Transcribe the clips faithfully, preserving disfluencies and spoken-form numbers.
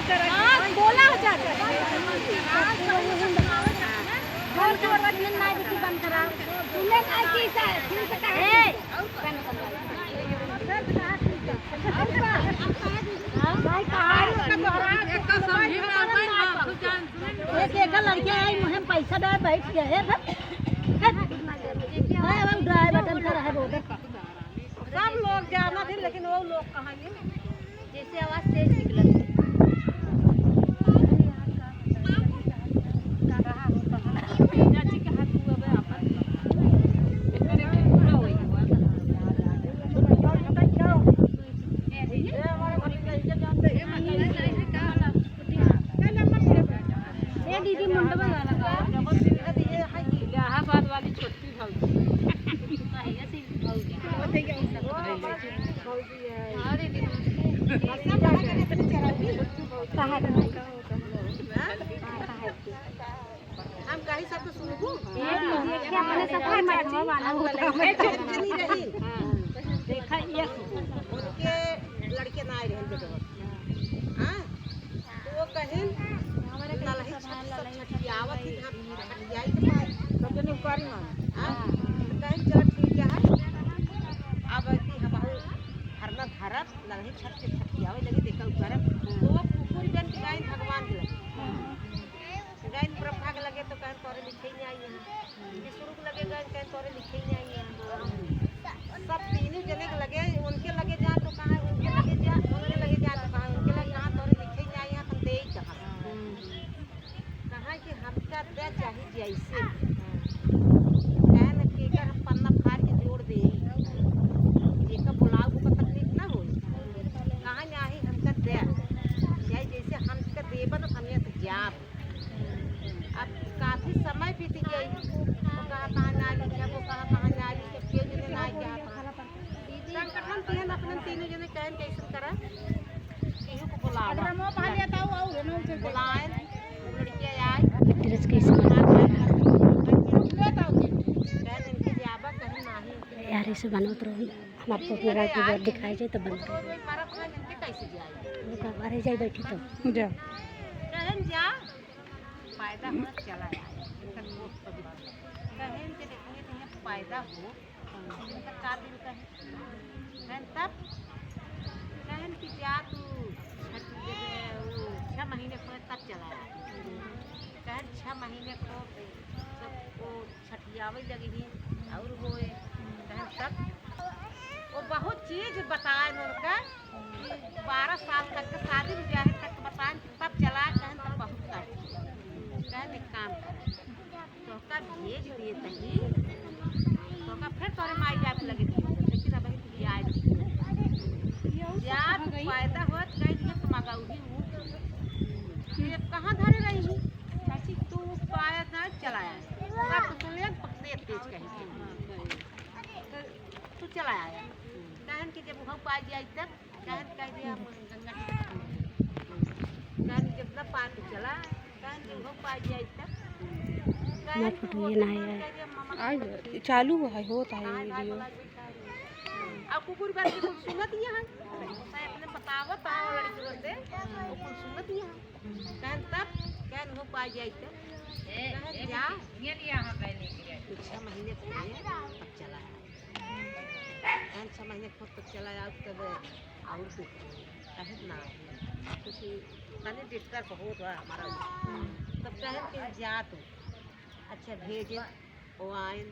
हाँ, बोला हो चाचा। बोल के बर्बाद नहीं, ना बेटी बंद करा। तूने कहा कि इसे, फिर से कहा। ए! भाई, कहाँ है? एक तो समझी में आवे ना, तू जान सुन। एक, एक लड़के आई, मुँह में पैसा डाल बैठ गया है, बस। भाई, अब उठाए बटन कर है, वो उधर। सब लोग जाना थे, लेकिन वो लोग कहाँ हैं? जैसे आवाज तेज निकलत है। चाची के हाथ हुआ बे आपन। ए दीदी, मुंडवा गाना गा। इलाहाबाद वाली छोटकी भौजी। हाँ दीदी, नमस्ते। हम कही सब तो सुनबू। ये दीदी, क्या अपने सब के मर्जी? हम बोले, "ए, चुप नहीं रही।" देखा, ये उनके लड़के ना आए रहे बेटवा। हाँ? तो वो कहिन, "नलही छठ सब छठियावत ही, हम छठियाई के पाए।" सब जने उकारी मांगे। हाँ? तो कहिन, "चलो ठीक है, अब ऐसी हम हरना धरब।" नलही छठ के छठियावे लगी, देखा उ करब। तो वो कुकुर बन के गाइन भगवान के लगे। गाइन ब्रह्मा के लगे तो कहन तोरे लिखे ही नहीं आई है। विष्णु के लगे गाइन कहन तोरे लिखे ही नहीं आई है। सब तीनों जने के लगे, उनके लगे जा तो कहाँ, उनके लगे जा, उनके लगे जा तो कहाँ, उनके लगे कहाँ तोरे लिखे ही नहीं आई है, हम दे ही कहाँ। कहा कि हमका दे चाही जैसे, कहे न केकर हम पन्ना फाड़ के जोड़ दे, जेकर बुलाव ओकर तकलीफ ना होई। कहा नाही हमका दे, चाहे जैसे हमका देबा तो हम यहाँ से जाब। अब काफी समय बीत गई, वो कहा कहाँ ना लिखे, वो कहा कहाँ ना लिखे, केहू जने ना जात। संगठन के हम अपने तीनों जने कहन कैसन करा, केहू को बुलावा। अगर हम पहले तो आओ, आओ, ना उसे बुलाए, लड़कियाँ आए। ड्रेस कैसे बना? कहन इनके जाबा, कहन नाही। यार, ऐसे बनवत रहो, हमारे को मेरा कीबोर्ड दिखाई जाए तो बंद कर। वो मारा था, इनके कैसे जाए? वो का, अरे, जाई बैठी तो। जा। कहन जा, फायदा हो, चला आए। इनका कोट तो भी। कहन के देखिए, तो ये फायदा हो। इनका का दिल कहे? कहन तब? कहन कि जा तू छठ, जब वो छह महीने को तब चला आए। कहन छह महीने को सब वो छठियावे लगी ही और होए। कहन तब? वो बहुत चीज बताए उनका कि बारह साल तक के शादी में जाए तक बताए, तब चला। कहन तब बहुत कष्ट। कहन एक काम कर, तोहका भेज देत ही, तोहका फिर तोरे माई बाप लगे भेज देत, लेकिन अबही तू जाए दे। जा, तू पैदा होत गई, ये तो मगौही हूँ। ये कहाँ धरे रही हूँ? चाची, तू पाया ना चलाया। सब तो सुन ले, पकड़े तेज कहीं से। तो तू चला आया। कहन कि जब हम पा जाई तब, कहन कह दिया, हम गंगा जी के पानी। कहन जब ना पानी चला, कहन जब हम पा जाई तब। कहन मत कि उठिए, वो ना तो आया। कह दिया, मामा आज चालू है, होता है वीडियो। अब कुकुर बात के कुछ सुनत ही है। उसे अपने बतावत है लड़की से, वो कुछ सुनत ही है। कहन तब, कहन हम पा जाई तब। कहन जा। तो छह महीने पहले तब चला है। पाँच छह महीने खुद तक चला जाओ, तब और कुछ कहे ना, कुछ तनी disturb बहुत हुआ हमारा। तब कहे कि जा तू, अच्छा भेजे, वो आयन,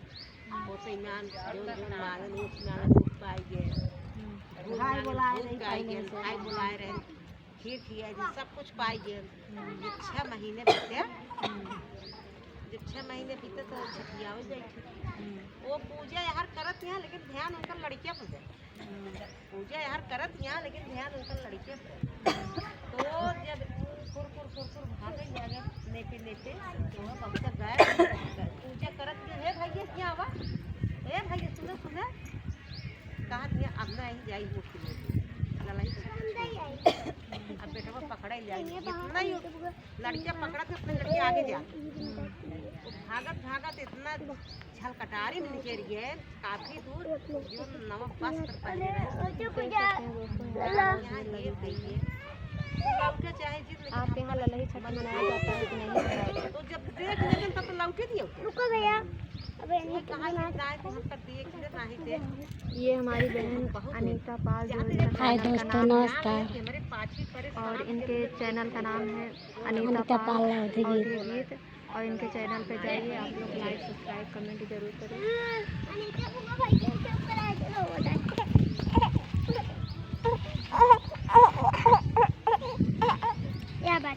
वो तो ईमान, जो, जो मांगन, वो मांगन, वो पाई गए। भाई बुलाए रहे, भाई बुलाए रहे। खीर खिया जी, सब कुछ पाई गए। जब छह महीने बीते, जब छह महीने बीते तो छठियावे जाई थी। वो पूजा यार करत यहाँ, लेकिन ध्यान उनकर लड़किया पर जाए। पूजा यार करत यहाँ, लेकिन ध्यान उनकर लड़किया पर। तो जब कुर कुर कुर कुर भागे लगे, लेते लेते, तो वो बच्चा गए, पूजा करत के, "हे भैया, क्या हुआ? हे भैया, सुनो, सुनो।" कहा कि अब नहीं जाई, वो खिले। ललाई। अब बेटवा पकड़े जाई। इतना ही लड़कियाँ पकड़त, अपने लड़के आगे जात। वो भागत, भागत इतना झलकटारी में निकल गए, काफी दूर, जो नवा बस पर पहले रहे। यहाँ ये भैया, आपके यहाँ ललही छठ मनाया जाता है कि नहीं? तो जब देख लेते तब तो लौटे दियो। रुको भैया, अबे ये कहाँ से जाए तो हम सब देख ले, नहीं देख। ये हमारी बहन अनीता पाल, जो इनका हाय channel का दोस्तों, नाम है, नमस्कार। और इनके channel का नाम है अनीता अनीता पाल पाल अवधी अवधी गीत। गीत। और इनके channel पे जाइए, आप लोग like, subscribe, comment जरूर करें। अनीता को भाई के ऊपर आ जाओ, बताइए।